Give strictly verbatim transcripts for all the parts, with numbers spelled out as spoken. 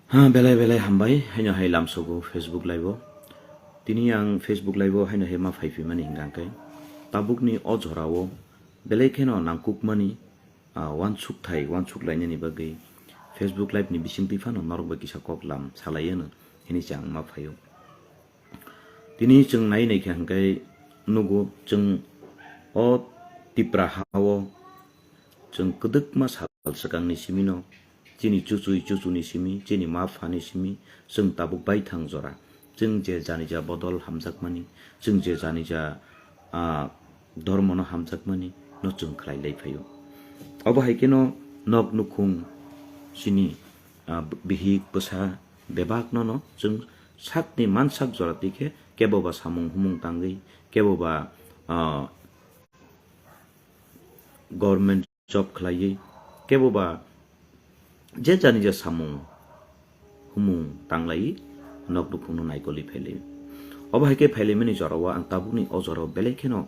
Ha, belai belai hambai, haino hai lamsogo Facebook Live o. Tini ang Facebook Live o haino hai ma phaiphimani hingka khe, tabukni o jorao belai kheno nangkukmani, ah, uansukthai, uansuk lainani bagwi Facebook Live ni bisingtwi phano norok bai kisa kok lam salai ano hini se ang ma phaio. Tini chwng nai nai khe hingke nugo chwng o Tipra ha o chwng kwdwkma sal swkangni simino chini chuchwi chuchuni simi, chini ma phani simi chwng tabuk baithang jora. Chwng je janija bodol hamjakmani, chwng je janija, ah, dhormono hamjakmani no chwng khlai lai phaio. Obo hai kheno nok nukhung chini, ah, bihik bwsa bebak nono chwng sakni mansak jora twi khe kebo ba samung humung tangwi, kebo ba, ah, government job khlaiwi, kebo ba je jani ja samung humung tanglaiwi nok nukhungno naikolwi phailaiwi. Obo hai khe phailaimani jorao ang tabukni o jorao belai kheno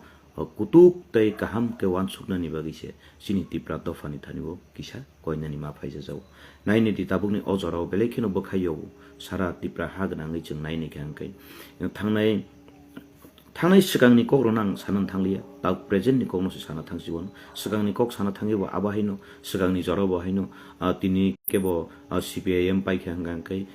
kutuk tei kaham khe uansuknani bagwi se chini Tipra dophani thani bo kisa koinani ma phaijajago. Nainidi tabukni o jorao belai kheno bwkhaio sara Tipra ha gwnangwi chwng nainai khe hwnkhe thangnai Thangnai swkangni kokrokno ang sana thanglia, tak present ni kokno se sana thangsigo. Swkangni kok sana thangwi bo abo haino, swkangni jora bo haino, ah, tini kebo, ah, C P I M paikha hwnkha hwnkhe,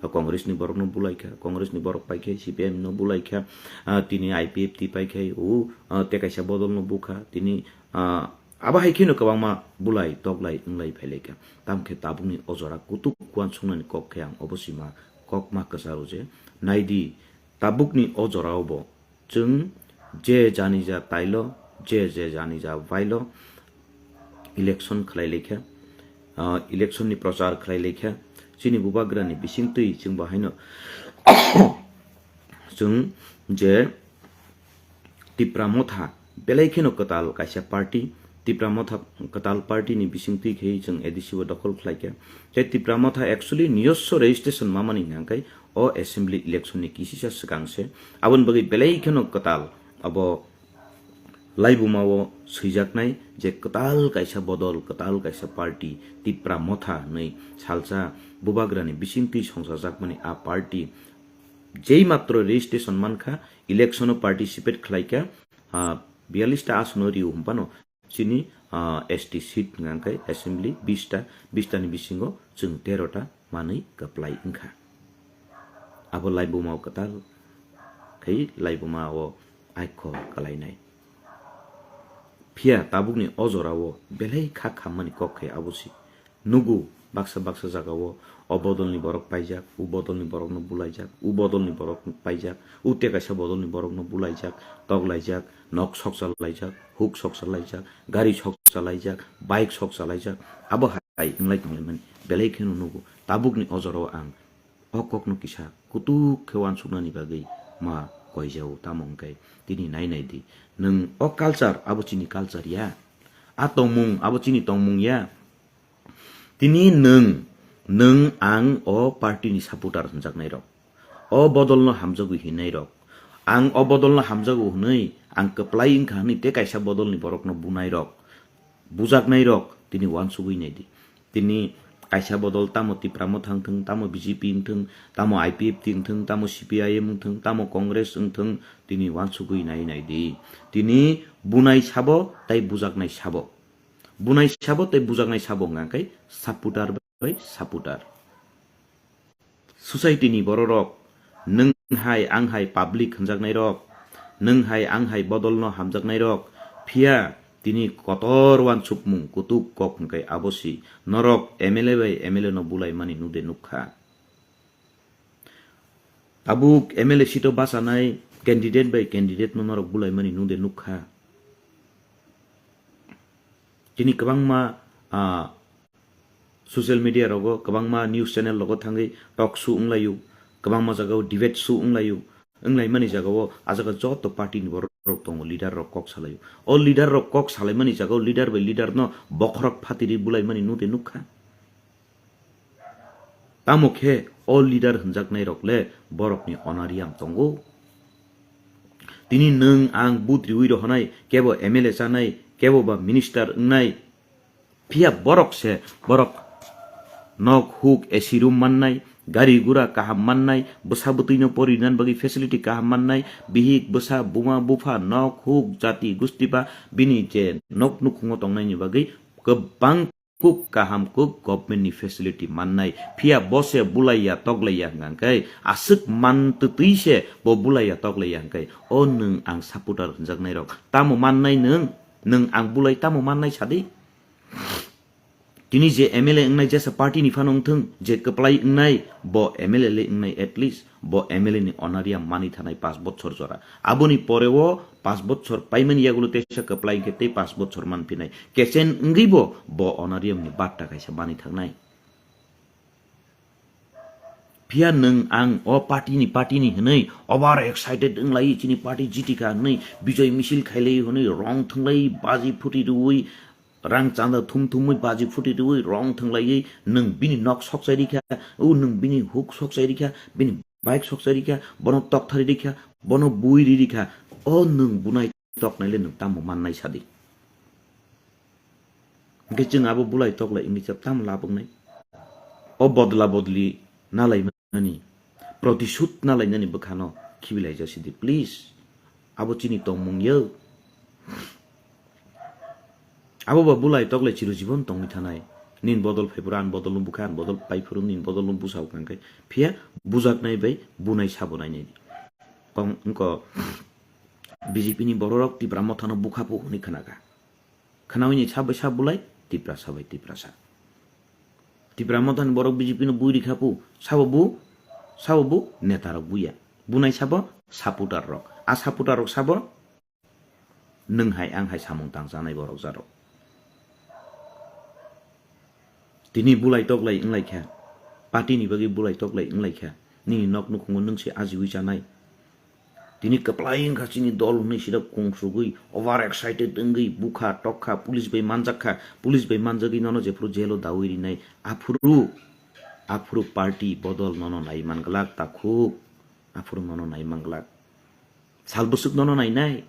ah, Congress ni borokno bulaikha, Congress ni borok paikhe C P I M no bulaikha, ah, tini I P F T paikhe, o, ah, tei kaisa bodolno bukha, tini, ah, abo hai kheno kwbangma bulai, toklai, wnglai phailaikha. Tamkhe tabukni o jora kutuk uansuknani kok khe ang obo sima kok ma kwcharo je, naidi, tabukni o jorao bo, chwng je jani ja tailo, je je jani ja bailo, election khlai laikha, ah, election ni prochar khlai laikha, chini bubagrani bisingtwi chwng bo haino chwng je Tipra Motha belai kheno kwtal kaisa party, Tipra Motha kwtal party ni bisingtwi khe chwng A D C bo dokhol khlaikha. Tei Tipra Motha actually niyoswo registration mamani hwnka khe o assembly election ni kisisa swkang se. Aboni bagwi belai kheno kwtal abo laibuma o swijaknai je kwtal kaisa bodol, kwtal kaisa party, Tipra Motha hwnwi salsa bubagrani bisingtwi songchajakmani a party jei matro registration mankha, election o participate khlaikha, ah, biyallis ta asono rio hwnphano chini, ah, S T seat hwnka khe assembly bis ta, bis ta ni bisingo chwng tero ta manwi kwplai wngkha. Abo laibuma o kwtal khai laibuma o aiko kwlainai. Phiya tabukni o jorao belai kha khammani kok khe abo si. Nugo baksa baksa jagao o bodolni borok paijak, u bodolni borokno bulaijak, u bodolni borok paijak, u tei kaisa bodolni borokno bulaijak, toklaijak, nok soksa laijak, huk soksa laijak, gari soksa laijak, bike soksa laijak, abo hai wnglai tonglaimani belai kheno nugo. Tabukni o jorao ang o kokno kisa kutuk khe uansuknani bagwi ma koijao, tamo hwnkhe tini nai nai di. Nwng o culture abo chini culture ya, a tongmung abo chini tongmung ya. Tini nwng, nwng ang o party ni supporter hwnjaknai rok, o bodol no hamjagwi hinai rok, ang o bodol no hamjago hwnwi ang kwplai wngkha hwnwi tei kaisa bodol ni borok no bunai rok, bujaknai rok tini uansugwi nai di. Tini kaisa bodol tamo Tipra Motha wngthwng, tamo B J P wngthwng, tamo I P F T wngthwng, tamo C P I M wngthwng, tamo Congress wngthwng, tini uansugwi nai nai di. Tini bunai sabo tei bujaknai sabo. Bunai sabo tei bujaknai sabo hwnka khe supporter bai supporter. Society ni bororok, nwng hai ang hai public hwnjaknai rok, nwng hai ang hai bodol no hamjaknai rok, phiya tini kotor uansukmung kutuk kok hwnkhe abo si norok M L A bai M L A no bulaimani nude nukha. Tabuk M L A seat o bachanai candidate bai candidate no norok bulaimani nude nukha. Tini kwbangma, ah, social media rogo, kwbangma news channel rogo thangwi talk show wnglaio, kwbangma jagao debate show wnglaio, wnglaimani jagao a jaga joto party ni borok rok tongo, leader rok kok salaio. O leader rok kok salaimani jagao leader bai leader no bokhorok phatiri bulaimani nude nukha. Tamo khe o leader hwnjaknai rok le borok ni onariam tongo. Tini nwng ang vote riwi rohonai, kebo M L A chanai, kebo ba minister wngnai. Phiya borok se, borok nok huk A C room mannai, gari gura kaham mannai, bwsa bwtwino porinan bagwi facility kaham mannai, bihik bwsa buma bupha nok huk jati gusti ba bini je nok nukhungo tongnaini bagwi kwbang kuk kaham kuk government ni facility mannai, phiya bo se bulaiya toklaiya hwnkha khe, aswk man twtwi se bo bulaiya toklaiya hwnkhe, o nwng ang supporter hwnjaknai rok tamo mannai nwng, nwng ang bulai tamo mannai sadi? Tini je M L A wngnai jesa party ni phano wngthung, je kwplai wngnai bo M L A le wngnai, at least bo M L A ni honorarium mani thanai paanch bochor jora. Aboni pore o paanch bochor paimani yagulo teisa kwplai khe tei paanch bochor manphinai. Kechen wngwi bo bo honorarium ni batta kaisa mani thangnai. Phiya nwng ang o party ni, party ni hwnwi over excited wnglai, chini party jiti kha hwnwi, bijoy misil khailai hwnwi, rong thwnglai, baji phuti rwui, rang chanda thum thumwi, baji phuti rwui, rong thwnglaiwi, nwng bini nok sokchai rikha, o nwng bini huk sokchai rikha, bini bike sokchai rikha, bono tokthari rikha, bono bui ri rikha, o nwng bunai toknaile nwng tamo mannai sadi? Hwnkhe chwng abo bulai toklai wngwi khe tamo lab wngnai? O bodla bodli nalaimani, protisud nalainani bwkhano khibilaijak sidi, please. Abo chini tongmung yo. Abo ba bulai toklai chirojibon tongwi thanai. Nini bodol phaiphuru ani bodol no bukha, ani bodol phaiphuru nini bodol no busa hwnkha khe. Phiya bujaknai bai bunai sabo nainai. Kong wngko B J P ni bororok Tipra Mothano bukha phu hwnwi khwnakha. Khwnaui ni sabo sabo bulai, Tiprasa bai Tiprasa. Tipra Mothani borok B J P no bui rikha phu, sabo bu, sabo bu neta rok buya. Bunai sabo supporter rok. A supporter rok sabo nwng hai ang hai samung tangchanai borok jarok. Tini bulai toklai wnglaikha, party ni bagwi bulai toklai wnglaikha, nini nok nukhungo nwng se ajiwi chanai. Tini kwplai wngkha chini dol hwnwi sida kungsugwi, over excited wngwi, bukha, tokha, police bai manjakha, police bai manjagwi nono jephuru jailo dawi rinai, aphuru, aphuru party bodol nono nai manglak takhuk, aphuru nono nai manglak. Sal bwswk nono nainai?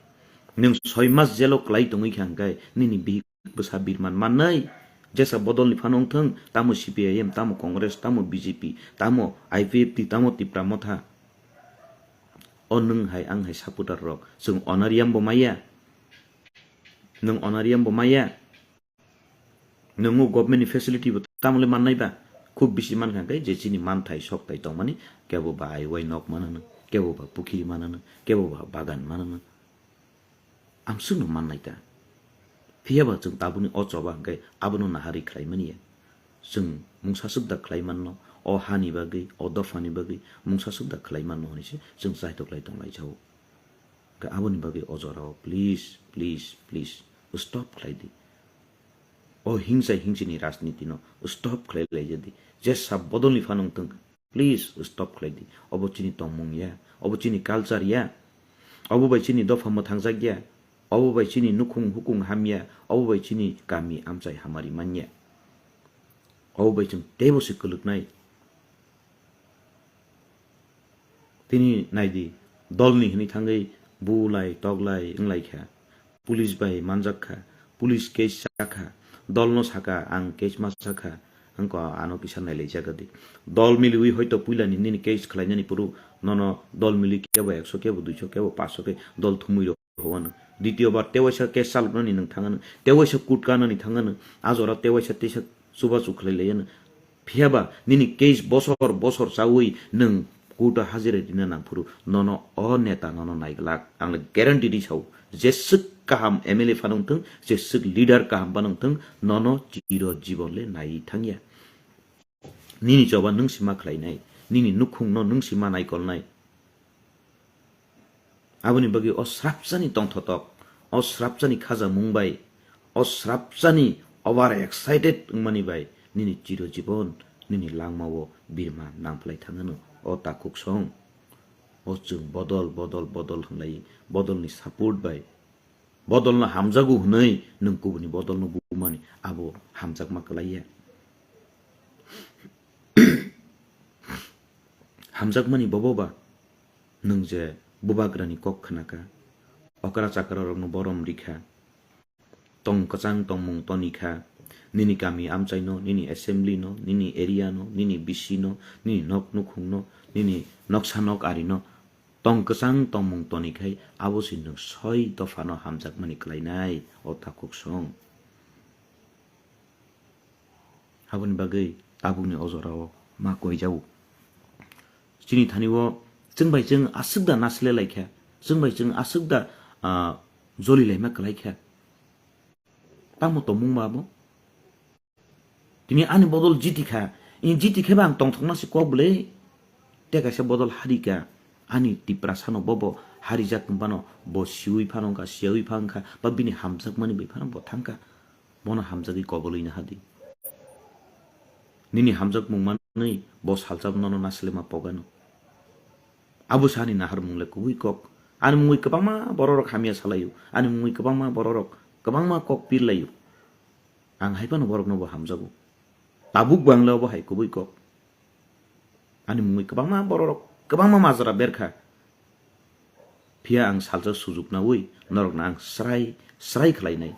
Nwng soi mas jelo kwlai tongwi kha hwnkhe nini bihik bwsa birman mannai? Jesa bodolni phano wngthwng, tamo C P I M, tamo Congress, tamo B J P, tamo I P F T, tamo Tipra Motha. O nwng hai ang hai supporter rok, chwng honorarium bo maya. Nwng honorarium bo maya. Nwngo government ni facility bo tamole mannai ba? Khub bisi mankha khe je chini manthai sokthai tongmani, kebo ba highway nok manano, kebo ba pukhiri manano, kebo ba bagan manano. Amsukno mannai ta. Phiya ba chwng tabukni o choba hwnkhe abono nahari khlai mani ya. Chwng mungsa swk da khlai manno, o hani bagwi, o dophani bagwi mungsa swk da khlai manno hwnwi se chwng chaitok lai tong lai jao. Hwnkhe aboni bagwi o jorao please, please, please stop khlai di. O hingsa hingsini rajniti no stop khlai lai jadi. Jesa bodolni phano wngthwng, please stop khlai di. Obo chini tongmung ya, obo chini culture ya. Obo bai chini dopha mwthangjak ya. Obo bai chini nukhung hukung hamya, obo bai chini kami amchai hamari manya. Obo bai chwng teibo se kwlwknai. Tini naidi, dolni hwnwi thangwi bulai toklai wnglaikha, police bai manjakkha, police case chakha, dolno saka ang case ma chakha, wngkha ano kisa nailaijak di. Dol miliwi hoito puilani nini case khlainani phuru nono dol mili kebo ekso kebo duiso kebo paanch so khe dol thumwi rw hwano. Ditiyo bar tewaisa case chaloknani nwng thangano, tewaisa kut kanani thangano, a jora tewaisa teisa chubachu khlai laiano. Phiyaba nini case bosor bosor chawi nwng kut o hajira rina nangphuru nono o neta nono naiglak. Ang le guarantee ri sao, jeswk kaham M L A phano wngthwng, jeswk leader kaham phano wngthwng, nono chiro jibon le nai thangya. Nini choba nwng sima khlainai, nini nukhungno nwng sima naikolnai. Aboni bagwi o srapsani tongthotok, o srapsani khajamung bai, o srapsani over excited wngmani bai nini chiro jibon nini langmao birma nangphlai thangano o takhuk song. O chwng bodol, bodol, bodol hwnlai, bodolni support bai, bodolno hamjago hwnwi nwng kubuni bodolno bumani abo hamjakma kwlaiya. Hamjakmani bobo ba nwng je bubagrani kok khnaka, okra chakra rokno borom rikha, tong kwchang tongmung tonikha, Nini kami amchaino, nini assembly no, nini area no, nini bisi no, nini nok nukhung no, nini noksa nok ari no, tong kwchang tongmung toni khai abo se nwng soi dophano hamjakmani khlainai o takhuk song. Aboni bagwi tabukni o jorao ma koijao. Chini thani o chwng bai chwng aswk da nasle lai kha, chwng bai chwng aswk da, ah, joli laima kwlai kha. Tamo tongmung ba abo? Tini ani bodol jiti kha, i jiti khe ba ang tongthokna se kok bwle. Te kaisa bodol hari kha, ani Tiprasa no bobo harijak bano bo siwi phano wngkha, siyawi pha wngkha, ba bini hamjakmani bai phano bo thangkha. Bono hamjagwi kobolwi naha di. Nini hamjakmung manwi bo salsa nono naslema pogano. Abo se ani naharmung le kubui kok. Ani mungwi kwbangma bororok hamya salaio. Ani mungwi kwbangma bororok kwbangma kok pirlaio. Ang hai phano borokno bo hamjago. Tabuk bo ang le obo hai kubui kok. Ani mungwi kwbangma bororok kwbangma majra berkha. Phiya ang salsa sujuk naui norokno ang srai srai khlainai.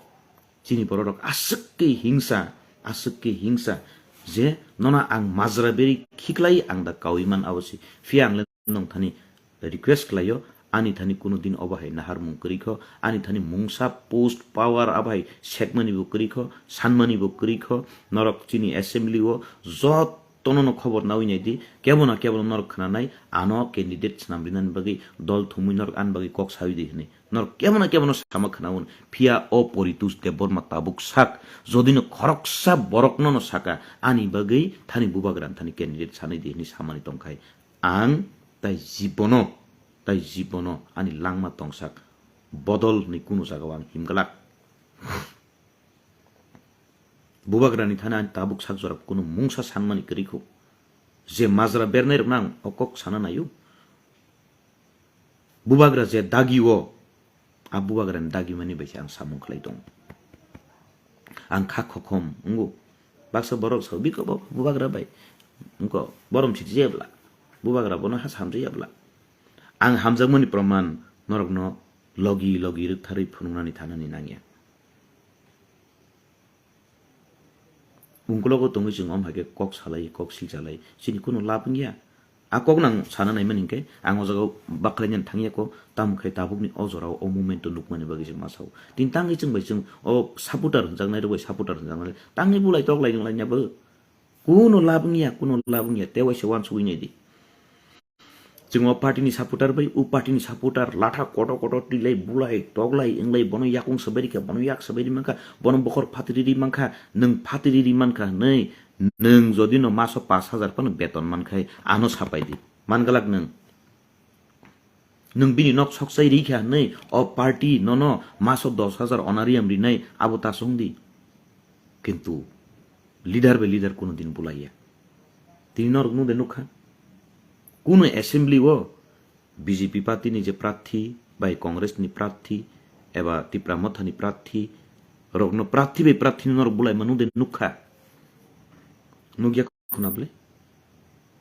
Chini bororok aswk khe hingsa, aswk khe hingsa je nono ang majra beri khiklai ang da kaui man abo se. Phiya ang le nong thani request khlaio, ani thani kuno din obo hai naharmung kwrwi kho, ani thani mungsa post power abo hai sekmani bo kwrwi kho, sanmani bo kwrwi kho, norok chini assembly o jot tono no khobor naui nai di, kebo na kebo norok khna nai, ano candidate swnam rinani bagwi dol thumui norok ani bagwi kok saui di hwnwi. Norok kebo na kebo no sama khna un, phiya o Poritus Debbarma tabuk sak, jodi no khoroksa borok no no saka, ani bagwi thani bubagra thani candidate sanai di hwnwi samani tongkhai, ang tai jibono, tai jibono ani langma tongsak bodol hwnwi kunu jagao ang himglak. Bubagrani thani ani tabuk sak jora kunu mungsa sanmani kwrwi kho. Je majra bernai rokno ang o kok sana naio. Bubagra je dagi o, a bubagrani dagi mani bai se ang samung khlai tongo. Ang kha khokhom wngo. Baksa borok sao, "Biko bo bubagra bai wngko, borom siti jaya bla. Bubagra bono ha samjaya bla." Ang hamjakmani proman norokno logi logi rwktharwi phunuknani thanani nangya. Ungkologo tongwi chwng om hai khe kok salai, kok silchalai, chini kunu lab wngya. A kok nang sana naimani hinkhe ang o jagao baklainani thangya kho, tamo khe tabukni o jorao o movement o nukmani bagwi chwng ma sao. Tini tangwi chwng bai chwng o supporter hwnjaknai rok bai supporter hwnjaknai tangwi bulai toklai wnglainai bo. Kunu lab wngya, kunu lab wngya, tei waisa uansugwi nai di. Chwng o party ni supporter bai, o party ni supporter latha kotor kotor twilai, bulai, toklai, wnglai, bono yakung swbai rikha, bono yak swbai ri mankha, bono bokhor phatri ri mankha, nwng phatri ri mankha hwnwi, nwng jodi no maso pash hajar phano beton mankhai, ano sapai di. Mangalak nwng. Nwng bini nok sokchai rikha hwnwi, o party nono maso dos hajar honorarium rinai, abo ta song di. Kintu leader bai leader kuno din bulaiya. Tini norok nung de nukha? Kuno assembly o B J P party ni je prarthi bai Congress ni prarthi eba Tipra Motha ni prarthi rokno prarthi bai prarthi no norok bulaima nung de nukha? Nukya khuna bwle?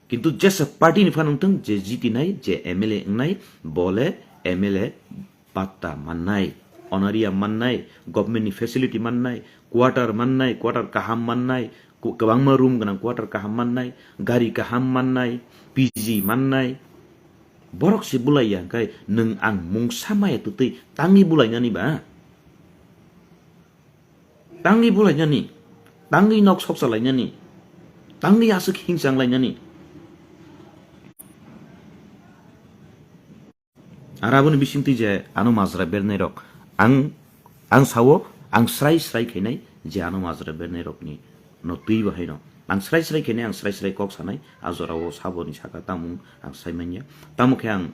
Kintu jesa party ni phan wngthung, je jitinai, je M L A wngnai, bole M L A patta mannai, honorarium mannai, government ni facility mannai, quarter mannai, quarter kaham mannai, ku-, kwbangma room gwnang quarter kaham mannai, gari kaham mannai, P G mannai. Borok se bulai ya, hwnkhe nwng ang mungsa maya twtwi tangwi bulainani ba? Tangwi bulainani, tangwi nok soksa lainani, tangwi aswk hingchang lainani. Ar aboni bisingtwi je ano majra bernai rok, ang, ang sao, ang srai srai khainai je ano majra bernai rokni no twi bahaino. Ang srai srai khainai, ang srai srai kok sanai, a jorao saboni saka tamung ang sai manya. Tamo khe ang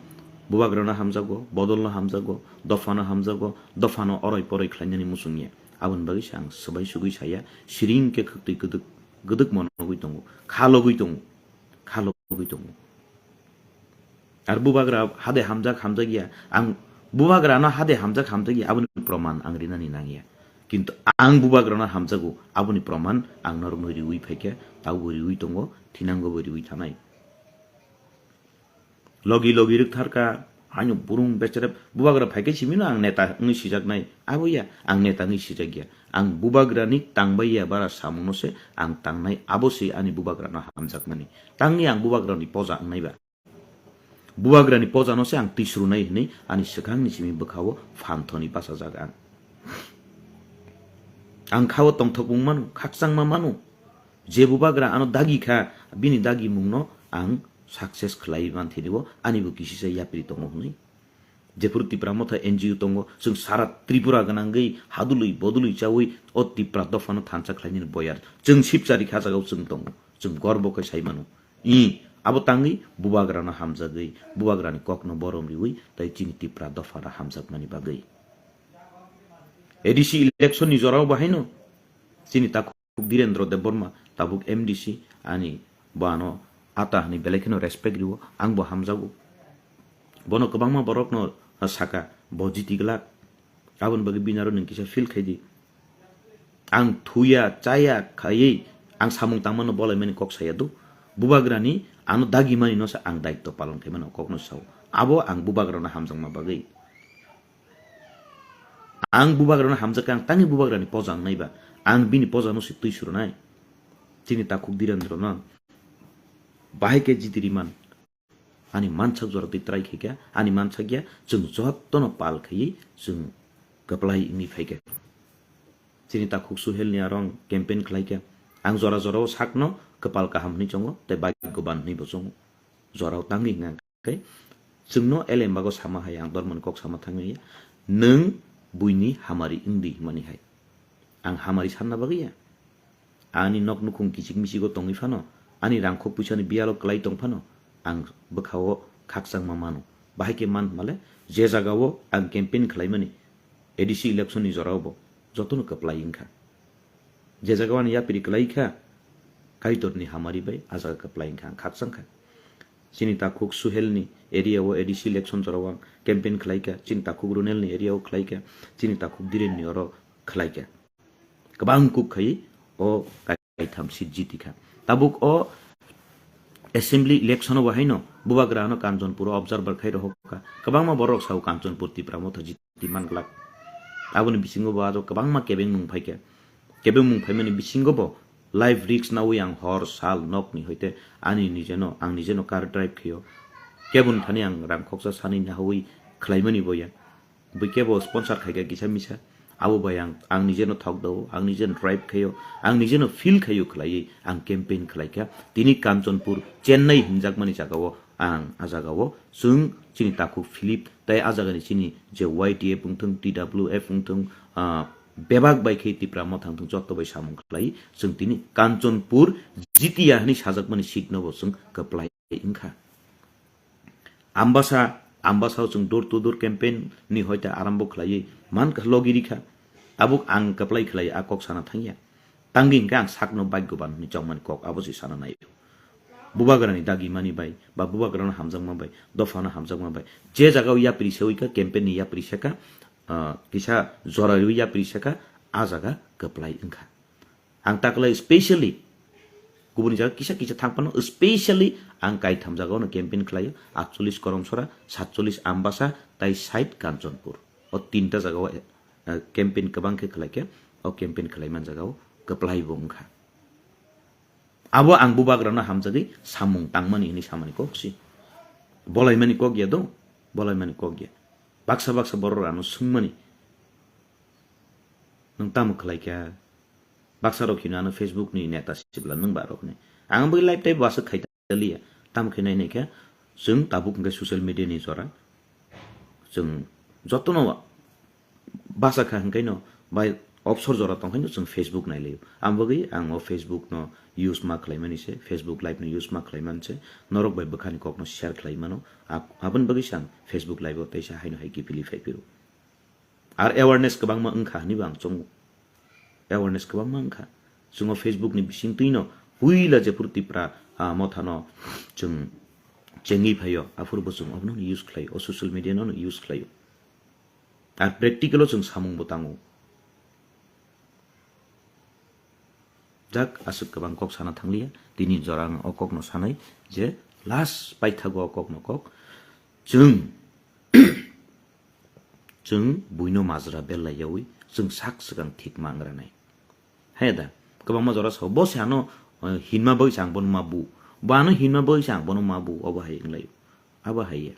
bubagrano hamjago, bodolno hamjago, dophano hamjago, dophano oroi poroi khlainani muchungya. Aboni bagwi se ang swbai sugwi saya, siring khe khwktwi kwdwk, kwdwk monogwi tongo, kha logwi tongo, kha logwi tongo. Ar bubagra hade hamjak hamjak ya, ang bubagrano hade hamjak hamjak ya, aboni proman ang rinani nangya. Kintu ang bubagrano hamjago, aboni proman ang norokno riwi phaikha, taubo riwi tongo, thinangobo riwi thanai. Logi logi rwktharkha, Aino burung becherep bubagra phaikhe simino ang neta wngwi sijaknai. Abo ya, ang neta wngwi sijakya. Ang bubagrani tangbai ya bara samungno se ang tangnai, abo se ani bubagrano hamjakmani. Tangni ang bubagrani poja wngnai ba. Bubagrani pojano se ang tisrunai hwnwi ani swkangni simi bwkhao phanthoni bachajak ang. Ang khao tongthokmung mano, khakchangma mano. Je bubagra ano dagi kha, bini dagimungno ang success khlai manthini bo, ani bo kisisa yapri tongo hwnwi. Jephuru Tipra Motha N G O tongo, chwng sara Tripura gwnangwi hadului bodului chawi o Tipra dophano thansa khlainani boyar. Chwng sipchari kha jagao chwng tongo, chwng gorbo khe sai mano. I, abo tangwi bubagrano hamjagwi, bubagrani kokno borom riwi, tai chini Tipra dophano hamjakmani bagwi. A D C election ni jorao bo haino chini takhuk Dhirendra Debbarma, tabuk M D C, ani bo ano ata hwnwi belai kheno respect riwo, ang bo hamjago. Bono kwbangma borokno saka, bo jiti glak. Aboni bagwi bini aro nwng kisa feel khai di. Ang thuya, chaya, khaiwi ang samung tangmano bolaimani kok saya do. Bubagrani ano dagimani no se ang daitto palon khaimano kokno sao. Abo ang bubagrano hamjakma bagwi. Ang bubagrano hamjakha, ang tangni bubagrani poja wngnai ba. Ang bini pojano se twi suronai. Chini takhuk Dhirendra no. Bahai khe jiti riman. Ani mansak jora twi try khaikha, ani mansak ya, chwng jotono pal khaiwi chwng kwplai wngwi phaikha. Chini takhuk Suhelni aro ang campaign khlaikha. Ang jora jorao sakno kwpal kaham hwnwi chongo, tei bhagyoban hwnwi bo chongo. Jorao tangwi hwnka khe, chwngno elembago sama hai ang dormani kok sama thangwi ya, nwng buini hamari wngdi hwnmani hai. Ang hamari sanna bagwi ya. Ani nok nukhung kichik michigo tongwi phano, ani rangkhok puisani biyalo kwlai tong phano, ang bwkhao khakchangma mano. Bahai khe man hwnmale, je jagao ang campaign khlaimani, A D C election ni jorao bo jotono kwplai wngkha. Je jagao ani yapri kwlai kha, Kaitorni hamari bai a jaga kwplai wngkha, ang khakchangkha. Chini takhuk Suhelni area o A D C election jorao ang campaign khlaikha, chini takhuk Runelni area o khlaikha, chini takhuk Dhirenni oro khlaikha. Kwbang kuk khai o kaitham seat jiti kha. Tabuk o assembly election o bo haino bubagra ano Kanchanpur o observer khai rohok kha. Kwbangma borok sao Kanchanpur Tipra Motha jiti man glak. Aboni bisingo bo aro kwbangma kebengmung phai kha. Kebengmung phaimani bisingo bo life risk nawi ang hor sal nokni hoite ani nijeno, ang nijeno car drive khaio. Keboni thani ang rang khoksa sanwi nahawi khlaimani bo ya. Bui kebo sponsor khaikha kisa misa. Abo bai ang, ang nijeno thok dao, ang nijeno drive khaio, ang nijeno feel khaio khlaiwi ang campaign khlaikha. Tini Kanchanpur, Chennai hinjakmani jagao ang a jagao chwng chini takhuk Philip tei a jagani chini je Y T F wngthung, T W F wngthung, ah, bebak bai khe Tipra Motha wngthung joto bai samung khlai chwng tini Kanchanpur jitiya hwnwi sajakmani seat no bo chwng kwplai wngkha. Ambasa, Ambasa o chwng door to door campaign ni hoite arambo khlaiwi man kha logi rikha. Tabuk ang kwplai khlai a kok sana thangya. Tangwi hwnkhe ang sakno bhagyoban hwnwi chongmani kok abo se sana naio. Bubagrani dagi mani bai, ba bubagrano hamjakma bai, dophano hamjakma bai, je jagao yapri sewi kha, campaign ni yapri seka, ah, kisa jora riwi yapri seka, a jaga kwplai wngkha. Ang taklai specially kubuni jaga kisa kisa thang phano specially ang kaitham jagao no campaign khlaio, atchollish Koromsora, satchollish Ambasa, tai sait Kanchanpur. O tinta jagao, eh, campaign kwbang khe khlai khe, o campaign khlai man jagao kwplai bo wngkha. Abo ang bubagrano hamjagwi samung tangmani hwnwi samani kok si. Bolaimani kok ya do, bolaimani kok ya. Baksa baksa borok ano swngmani. Nwng tamo khlai kha? Baksa rok hino ano Facebook ni neta sibla nwng ba rok ni. Ang bai live tei bwswk khai ta liya. Tamo khe nai nai khe chwng tabuk hwnkhe social media ni jora. Chwng jotono basa kha hwnkhe no bai obsor jora tong khe no chwng Facebook nai laio. Ang bagwi ang o Facebook no use ma khlai mani se, Facebook live no use ma khlai man se, norok bai bwkha ni kok no share khlai mano. Ab-, aboni bagwi se ang Facebook live o teisa haino hai kiphilwi phai phiro. Ar awareness kwbangma wngkha hwnwi bo ang chongo. Awareness kwbangma wngkha. Chwng o Facebook ni bising twi no puila jephuru Tipra, ah, Motha no chwng chengwi phaio, aphuru bo chwng obono use khlaio, o social media no use khlaio. Ar practical o chwng samung bo tango. Jak aswk kwbang kok sana thangliya, tini jora ang o kok no sanai je last paithago o kok no kok chwng Chwng buino majra bellai yaui chwng sak swkang thik ma wngranai. Haya da, kwbangma jora sao, bo se ano, eh, hinma bagwi se ang bono ma bu, bo ano hinma bagwi se ang bono ma bu, obo hai wnglaio. Abo hai ya,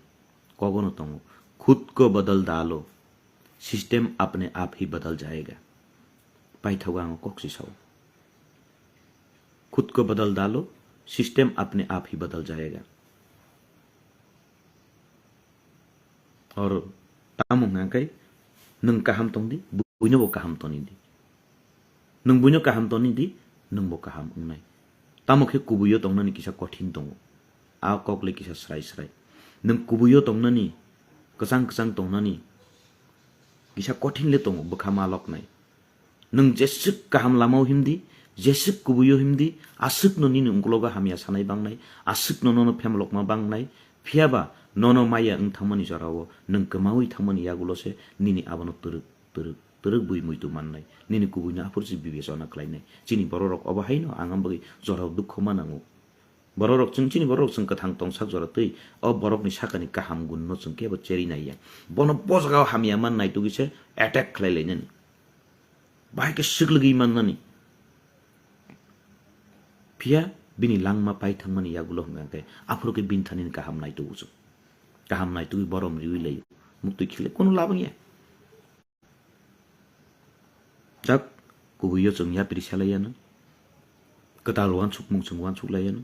kogono tongo, "Khud ko badal dalo, system apne aap hi badal jayega." Paithago ang kok si sao. "Khud ko badal dalo, system apne aap hi badal jayega." Or tamo hwnka khe nwng kaham tong di, buino bo kaham toni di. Nwng buino kaham toni di, nwng bo kaham wngnai. Tamo khe kubuio tongnani kisa kothin tongo. A kok le kisa srai srai. Nwng kubuio tongnani, kwchang kwchang tongnani kisa kothin le tongo, bwkha ma loknai. Nwng jeswk kaham lamao himdi, jeswk kubuio himdi, aswkno nini ungkulogo hamya sanai bangnai, aswkno nono phemlokma bangnai, phiyaba nono maya wng thangmani jorao nwng kwmaui thangmani yagulo se nini abono twrwk, twrwk, twrwk bui muitu mannai, nini kubuino aphuru se bibechona khlainai. Chini bororok obo haino ang bagwi jorao dukho ma nango. Bororok chwng chini bororok chwng kwthang tongsak jora twi o borokni sakani kaham gunno chwng kebo cheri naiya. Bono bo jagao hamya man naitugwi se attack khlai lainani. Bahai khe swklwgwi mannani. Phiya bini langma pai thangmani yagulo hwnka khe aphuru khe bini thani kaham naitugo chwng. Kaham naitugwi borom riwi laio. Muktwi khile kono labang ya. Jak kubuio chwng yapri selai yano. Kwtal wansukmung chwng wansuk lai yano.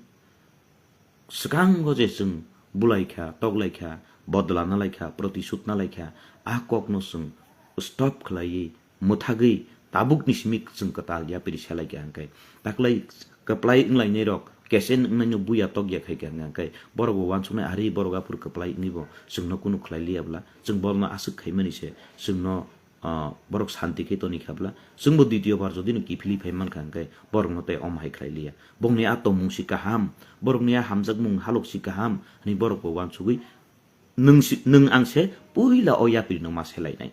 Swkango je chwng bulai kha, tok lai kha, bodla na lai kha, protisud na lai kha, a kokno chwng stop khlaiwi, mwthagwi, tabukni simi chwng kwtal yapri selai kha hwnkhe. Taklai kwplai wnglainai rok, kesen wngnaino buya tok ya khai kha hwnkhe, borok bo wansuknai, ari borok aphuru kwplai wngwi bo chwngno kunu khlai liya bwla, chwng borokno aswk khaimani se, chwngno ah, borok santi khe toni kha bwla. Chwngbo ditio bar jodi no kiphilwi phai mankha hwnkhe borokno tei omo hai khlai liya. Bongni a tongmung si kaham, borokni a hamjakmung halok si kaham, hwnwi borok bo wansugwi nwng si, nwng ang se puila o yapri no ma selainai.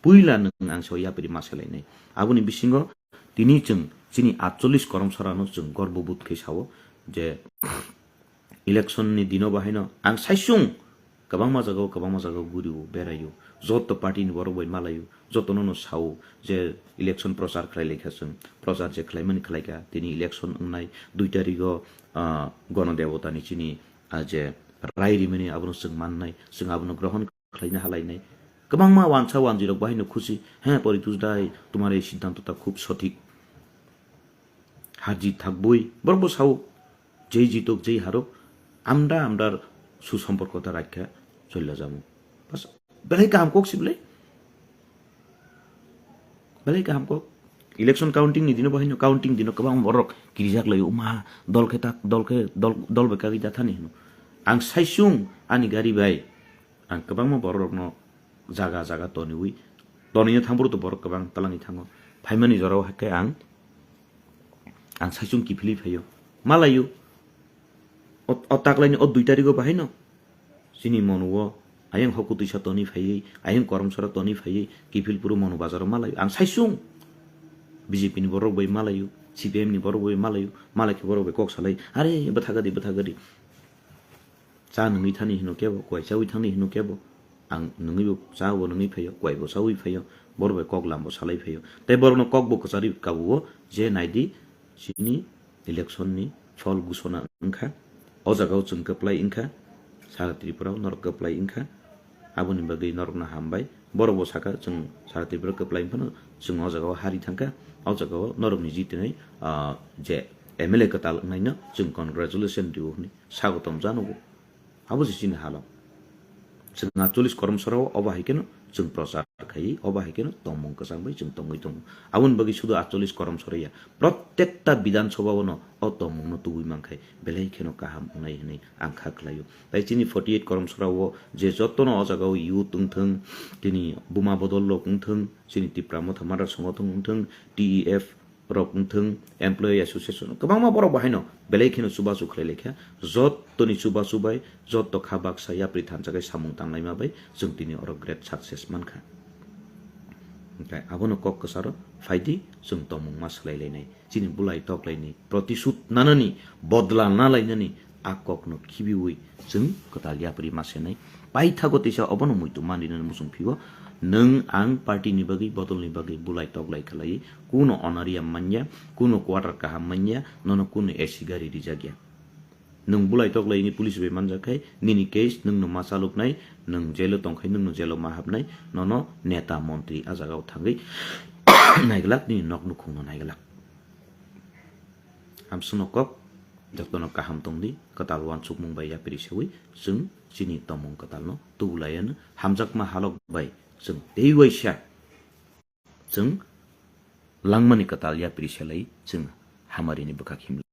Puila nwng ang se o yapri ma selainai. Aboni bisingo tini chwng chini atchollish koromsarano chwng gorbobodh khe sao je, election ni dino bahaino ang saisung kwbangma jagao, kwbangma jagao gurio, beraio, joto party ni borok bai malaio, jotono no sao je election prochar khlai laikha chwng, prochar je khlaimani khlaikha, tini election wngnai dui tarigo, ah, Ganadevota ni chini, ah, je rai rimani abono chwng mannai, chwng abono grohon khlaina halainai. Kwbangma wansa wanjwi rok bahaino khusi, "He Poritos dai, tumhara ye siddhanto ta khub sothik." Harjit thakbwi borok bo sao, "Jei jitok, jei harok, amda amdar susomporko ta raikha, cholla jamu." Bas, belai kaham kok si belai. Belai kaham kok. Election counting ni dino bahaino, counting dino kwbang borok kirijak laio, "Uma, dol khe ta, dol khe, dol, dol bai kagwi ta thani," hino. Ang saisung ani gari bai, ang kwbangma borok rokno jaga jaga toniwi, tonino thangphuru to borok kwbang talangwi thango. Phaimani jorao hakhe ang, ang saisung kiphilwi phaio. Malaio. O, o taklaini o dui tarigo bahaino chini monuo ayang hoku twisa toni phaiwi, ayang koromsora toni phaiwi, kiphilphuru monu bazaro malaio. Ang saisung B J P ni borok bai malaio, C P I M ni borok bai malaio, malai khe borok bai kok salai, "Are, bwtha gadi, bwtha gadi." Cha nungwi thani hino kebo, kuai chawi thangni hino kebo. Ang nungwi bo cha bo nungwi phaio, kuai bo chawi phaio, borok bai kok lam bo salai phaio. Tei borokno kok bo kwcharwi kabuo je naidi chini election ni phol gusona wngkha. O jagao chwng kwplai wngkha, sara Tripura o norok kwplai wngkha. Aboni bagwi norokno hambai. Borok bo saka chwng sara Tripura kwplai wngphano chwng o jagao hari thangkha. O jagao norokni jitinai, ah, je M L A kwtal wngnaino chwng congratulation rio hwnwi sagotom janogo. Abo se chini halo. Chwng atchollish koromsarao obo hai kheno chwng prochar khai, obo hai kheno tongmung kwchang bai chwng tongwi tongo. Aboni bagwi sudu atchollish koromsarao ya, protekta Bidhan Sabha o no o tongmung no tubui mankhai belai kheno kaham wngnai hwnwi ang kha khlaio. Tai chini forty eight koromsarao je jotono o jagao youth wngthwng, tini buma bodol rok wngthwng, chini Tipra Motha Mother Songothon wngthwng, T E F rok wngthwng, employee association, kwbangma borok bo haino belai kheno chubachu khlai laikha. Jotoni chubachu bai, joto kha baksa yapri thansa khe samung tanglaima bai chwng tini oro great success mankha. Hwnkhe abono kok kwcharo phaidi chwng tongmung ma swlai lainai. Chini bulai tok laini, protisud nanani, bodla na lainani a kokno khibiui chwng kwtal yapri ma senai. Paithago teisa obono muitu manrina muchung phio. Nwng ang party ni bagwi, bodol ni bagwi bulai toklai khlai, kuno honorarium manya, kuno quarter kaham manya, nono kuno A C gari rijak ya. Nwng bulai toklai ni police bai manjak khai, nini case nwng no ma chalok nai, nwng jail o tong khai nwng no jail o ma hap nai, nono neta montri a jaga o thangwi naiglak, nini nok nukhung no naiglak. Hamswkno kok, jotono kaham tongdi, kwtal uansukmung bai yapri sewi, chwng chini tomung kwtalno tubulaiano hamjakma halok bai chwng tei waisa chwng langmani kwtal yapri selai chwng hamarini bwkhak himlai.